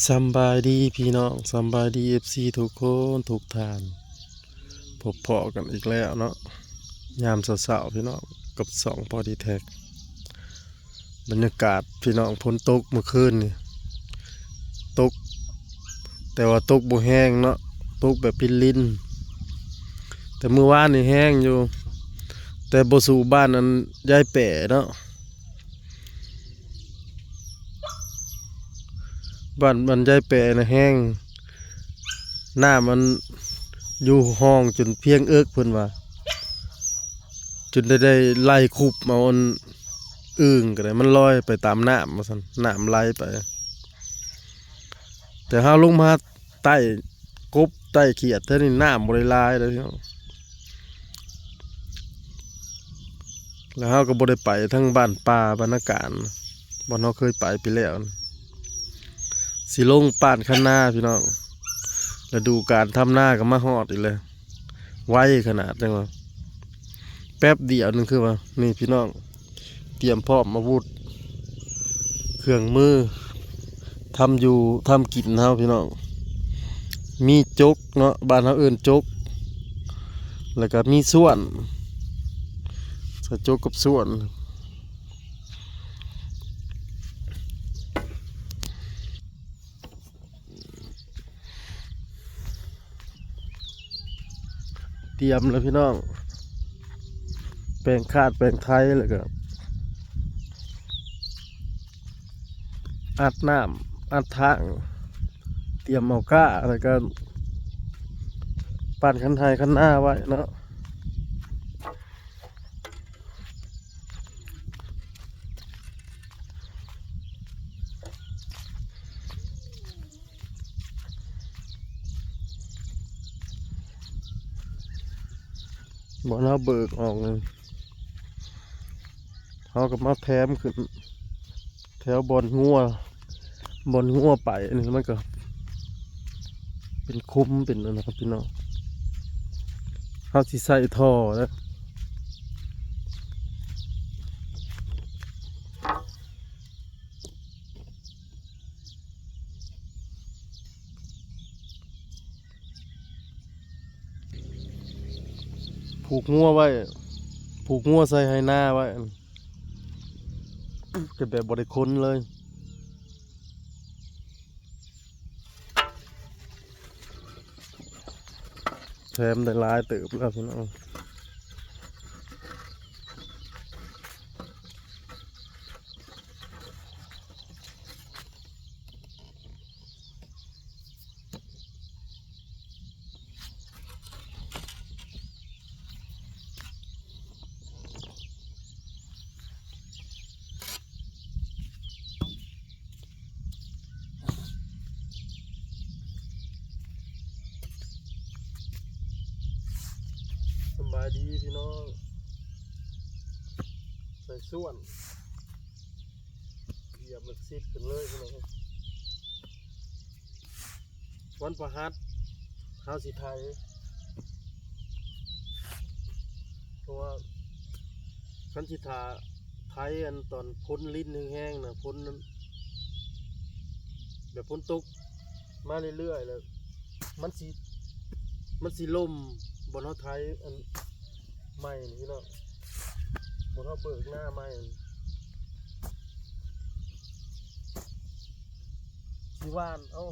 ສຳບາຍດີພີ່ນ້ອງ ສຳບາຍດີເອັຟຊີທຸກຄົນທຸກທ່ານ ພົບພໍ້ກັນອີກແລ້ວເນາະ ຍາມເຊົ້າໆພີ່ນ້ອງ ກັບຊ່ອງພໍດີແທັກ. ບັນຍາກາດພີ່ນ້ອງ ຝົນຕົກມື້ຄືນນີ້ ຕົກ ແຕ່ວ່າຕົກບໍ່ແຮງເນາະ ຕົກແບບລິນໆ ແຕ່ມື້ວານນີ້ແຮງຢູ່ ແຕ່ບໍ່ສູ້ບ້ານອັນຍາຍແປເນາະ. ບ້ານ ບ້ານຍາຍແປນະແຮງ ນ້ຳມັນຢູ່ຮ່ອງຈົນພຽງເອິກເພິ່ນວ່າ ຈົນໄດ້ ໄດ້ໄລ່ຄຸບເອົາອັນອຶ່ງກໍໄດ້ ມັນລອຍໄປຕາມນ້ຳວ່າຊັ້ນ ນ້ຳໄຫຼໄປ ແຕ່ເຮົາລົງມາ ໃຕ້ກົບໃຕ້ຂຽດແຖວນີ້ນ້ຳບໍ່ໄດ້ຫຼາຍເດ້ພີ່ນ້ອງ ແລ້ວເຮົາກໍບໍ່ໄດ້ໄປທາງບ້ານປ່າ ບ້ານນາການ ບ່ອນເຮົາເຄີຍໄປປີແລ້ວ ຊິລົງປານຄັນນາພີ່ນ້ອງ ລະດູການທຳນາກໍມາຮອດອີກແລ້ວ ໄວຂະໜາດຈັ່ງວ່າ ແປັບດຽວໜຶ່ງຄືວ່າ ນີ້ພີ່ນ້ອງ ຕຽມພ້ອມອາວຸດ ເຄື່ອງມື ທຳຢູ່ທຳກິນເຮົາພີ່ນ້ອງ ມີຈົກເນາະ ບ້ານເຮົາເອີ້ນຈົກ ແລ້ວກໍມີສ່ວນ ໃສ່ຈົກກັບສ່ວນ. ຕຽມແລ້ວພີ່ນ້ອງ ແປງຄາດແປງໄທ ແລ້ວກໍອັດນ້ຳອັດທາງ ຕຽມເອົາກ້າ ແລ້ວກໍປັ້ນຄັນໄຮ່ຄັນນາໄວ້ເນາະ. ບ່ອນເຮົາເບີກອອກນີ້ ເຮົາກໍມາແຖມຂຶ້ນ ແຖວບ່ອນງົວ ບ່ອນງົວໄປ ອັນນີ້ມັນກໍເປັນຂຸມເປັນອັນນັ້ນນະພີ່ນ້ອງ ເຮົາຊິໃສ່ທໍ່ເດີ ຜູກງົວໄວ້ ຜູກງົວໃສ່ໄຮ່ນາໄວ້ ເຮັດແບບບໍ່ໄດ້ຂົນເລີຍ ແຖມໄດ້ຫຼາຍເຕີບແລ້ວພີ່ນ້ອງ. ສະບາຍດີພີ່ນ້ອງ ໃສ່ສ່ວນ ຢຽບເຫຼັກຊິດຂຶ້ນເລີຍພີ່ນ້ອງ ວັນພະຫັດເຮົາຊິໄຖ ເພາະວ່າຄັນຊິຖ້າໄຖອັນຕອນຝົນລິນແຮງໆນະ ຝົນ ແບບຝົນຕົກມາເລື້ອຍໆ ແລ້ວມັນຊິ ມັນຊິລົມ ບ່ອນເຮົາໄຖອັນ ໃໝ່ນີ້ພີ່ນ້ອງ ໝົດເຮົາເບີກນາໃໝ່ ຊິຫວ່ານເອົາ.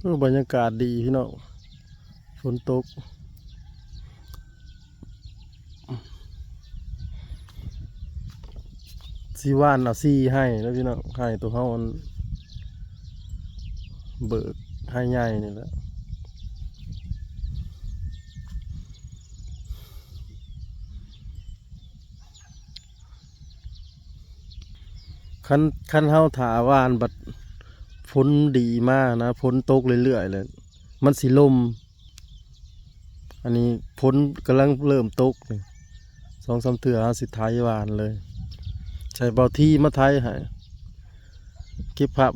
ໂອ້ ບັນຍາກາດດີພີ່ນ້ອງ ຝົນຕົກ ຊິຫວ່ານເອົາສີ່ໄຮ່ເນາະພີ່ນ້ອງ ໄຮ່ໂຕເຮົາອັນເບີກ ໄຮ່ໃຫຍ່ນີ້ແຫຼະ. ຄັນ ຄັນເຮົາຖ້າຫວ່ານບັດຝົນດີມານະ ຝົນຕົກເລື້ອຍໆ ແລ້ວມັນຊິລົມ. ອັນນີ້ຝົນກຳລັງເລີ່ມຕົກນີ້ ສອງສາມເທື່ອເຮົາຊິໄຖຫວ່ານເລີຍ. ໃສ່ເບົາທີມາໄຖໃຫ້ ເກັບພາບ